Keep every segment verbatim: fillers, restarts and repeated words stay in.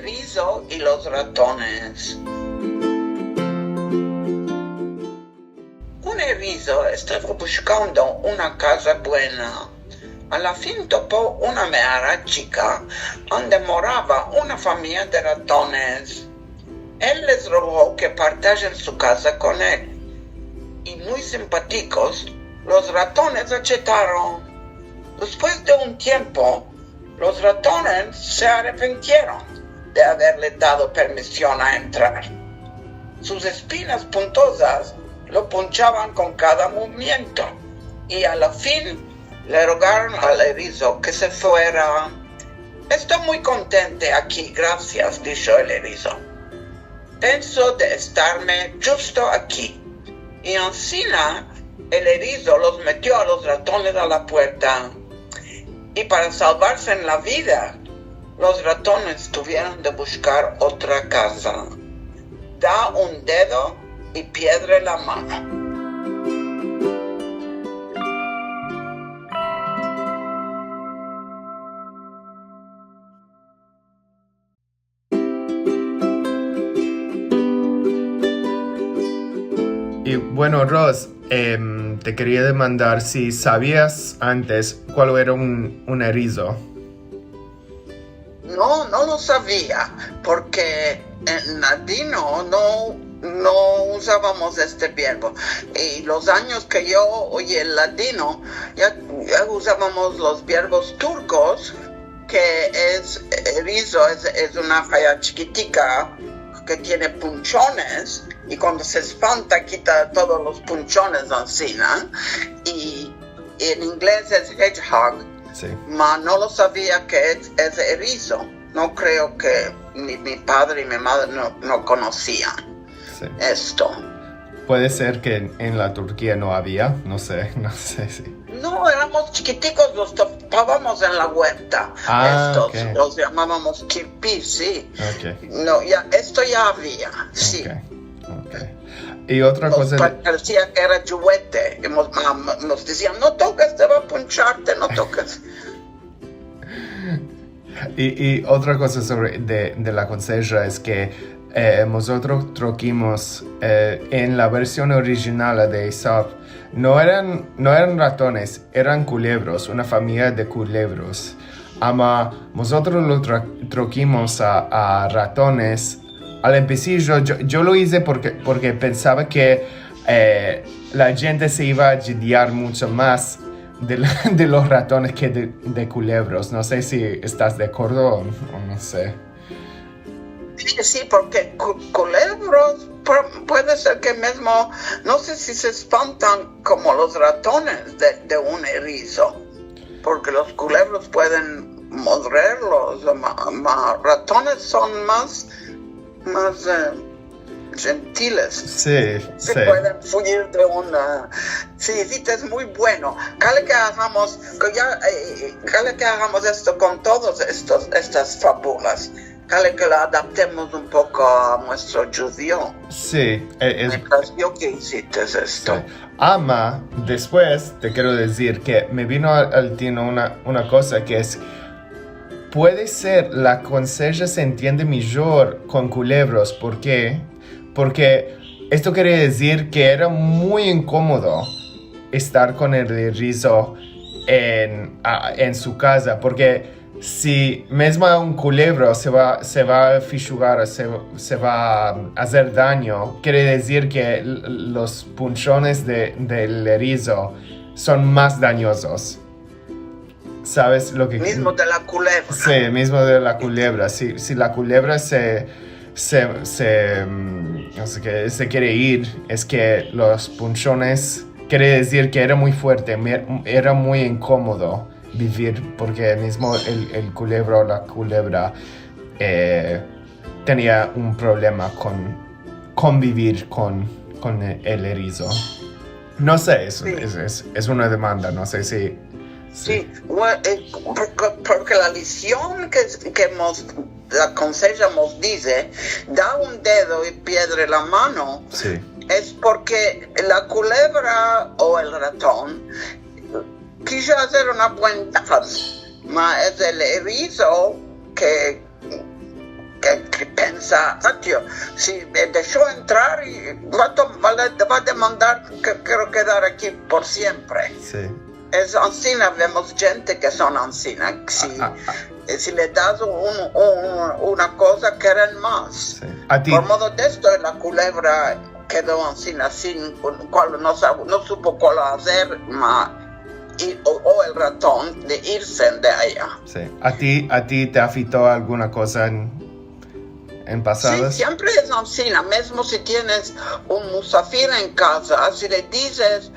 Erizo i los ratones. Un erizo estava bushkando una kaza buena. A la fin topo una meara chika, ande morava una famiya de ratones. El les rogo ke partajen su kaza kon el. I muy simpatikos, los ratones achetaron. Despues de un tiempo, los ratones se arepentieron de averle dado permision a entrar. Sus espinas puntozas lo punchavan kon kada movimiento, i a la fin le rogaron al erizo ke se fuera. "Esto muy kontente aki, grasias", disho el erizo. "Penso de estarme djusto aki." I ansina el erizo los metio a los ratones a la puerta. I para salvarse en la vida, los ratones tuvieron de bushkar otra kaza. Da un dedo i piedre la mano. I bueno, Ros, em, te keria demandar si savias antes kual era un, un erizo. No, no lo savia, porke en ladino no, no uzavamos este verbo. I los anyos ke yo oyi el ladino, ya, ya uzavamos los verbos turkos, ke es, erizo es, es una haya chikitika ke tiene punchones, i kuando se espanta, kita todos los punchones ansina, i en inglez es hedgehog, si, ma no lo savia ke es, es erizo. No kreo ke mi, mi padre i mi madre no, no konosian, si, esto. Puede ser ke en, en la Turkia no avia, no se, no se si. No, eramos chikitikos, los topavamos en la guerta. Ah, estos, ok, los yamavamos kirpi, si. Ok. No, ya, esto ya avia, si. Ok, ok. I otra koza de... Paresia ke era djuguete. I mos, ma, ma, mos dezian, "No tokes, te va a puncharte, no tokes." I, i otra koza sovre de, de la konseja es ke, eh, mozotros trokimos, eh, en la version orijinal de Aesop, no eran, no eran ratones, eran kulevros, una famiya de kulevros. Ama mozotros lo tra-, trokimos a, a ratones. Al empesijo, yo, yo lo ize porke, porke pensava ke, eh, la djente se iva a djidiar muncho mas de la, de los ratones ke de, de kulevros. No se si estas de akordo o, o no se. Si, si, porke ku-, kulevros pu-, puede ser ke mizmo, no se si se espantan komo los ratones de, de un erizo, porke los kulevros pueden morderlos, ma, ma ratones son mas, mas, eh, djentiles. Si, si. Se pueden fuyir de una. Si, si, es muy bueno. Kale ke agamos, ke ya, eh, kale ke agamos esto kon todos estos, estas fabulas. Kale ke lo adaptemos un poko a muestro djudio. Si, e-, es... Me parecio ke iziste esto. Si. Ama, despues te kero dizir ke me vino al, al tino una, una koza ke es, puede ser la konseja se entiende mijor kon kulevros. Por ke? Porke esto kere dizir ke era muy inkomodo estar kon el erizo en, a, en su kaza, porke si mizmo un kulevro se va, se va a fishugar, se, se va a azer danyo, kere dizir ke l-, los punchones de, del erizo son mas danyozos. Saves lo ke... Mizmo de la kulevra. Si, mizmo de la kulevra. Si, si la kulevra se, se, se, mm, no se ke, se kere ir, es ke los punchones, kere dizir ke era muy fuerte, me-, era muy inkomodo bivir, porke mizmo el, el kulevro, la kulevra, eh, tenia un problema kon konvivir kon, kon el erizo. No se, es, si, es, es, es una demanda, no se si, si. Si, bue-, eh, porke, porke la lision ke, ke mos, la konseja mos dize, "Da un dedo i piedre la mano", si, es porke la kulevra o el raton kizas era una buendad, ma es el erizo ke ke, ke pensa, "Ah, tio, si me desho entrar, i va a tom-, va a, va a demandar ke kero kedar aki por siempre." Si. Es ansina, vemos djente ke son ansina. Si, Ah, ah. Si le das un, un, una koza, keren mas. Si. A ti, Por modo de esto, la kulevra kedo ansina, sin, kual no sab-, no supo kual azer, ma, i, o, o el raton de irse de aya. si. A ti, a ti te afekto alguna koza en, en Si, pasadas? siempre es ansina, mezmo si tienes un musafir en kaza, si le dizes,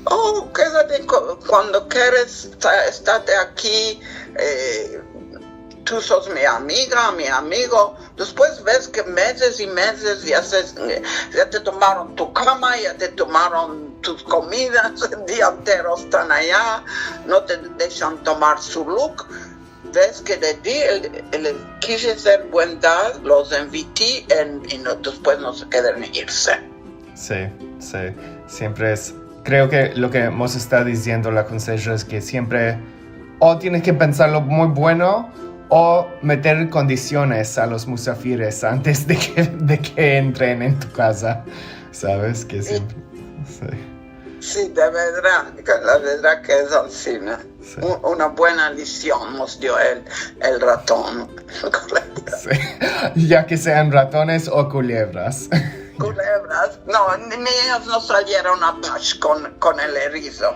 "Oh, kedate ko-, kuando keres, esta-, estate aki, eh, tu sos mi amiga, mi amigo." Despues ves ke mezes i mezes ya se, ya te tomaron tu kama, ya te tomaron tus komidas, el dia entero estan aya, no te deshan tomar su luk. Ves ke le di, el, el kije ser buendad, los inviti, en, i no, despues no se keden irse. Si, si. Siempre es, kreo ke lo ke mos esta diziendo la konsejo es ke siempre o tienes ke pensarlo muy bueno o meter kondisiones a los musafires antes de ke, de ke entren en tu kaza. Saves? Ke siempre, si. Si, de verdad, ke la verdad ke es ansina. Si. Un-, una buena lision mos dio el, el raton. Si. Ya ke sean ratones o kulevras. Kulevras. No, ni, ni eyas no salieron a paz kon, kon el erizo.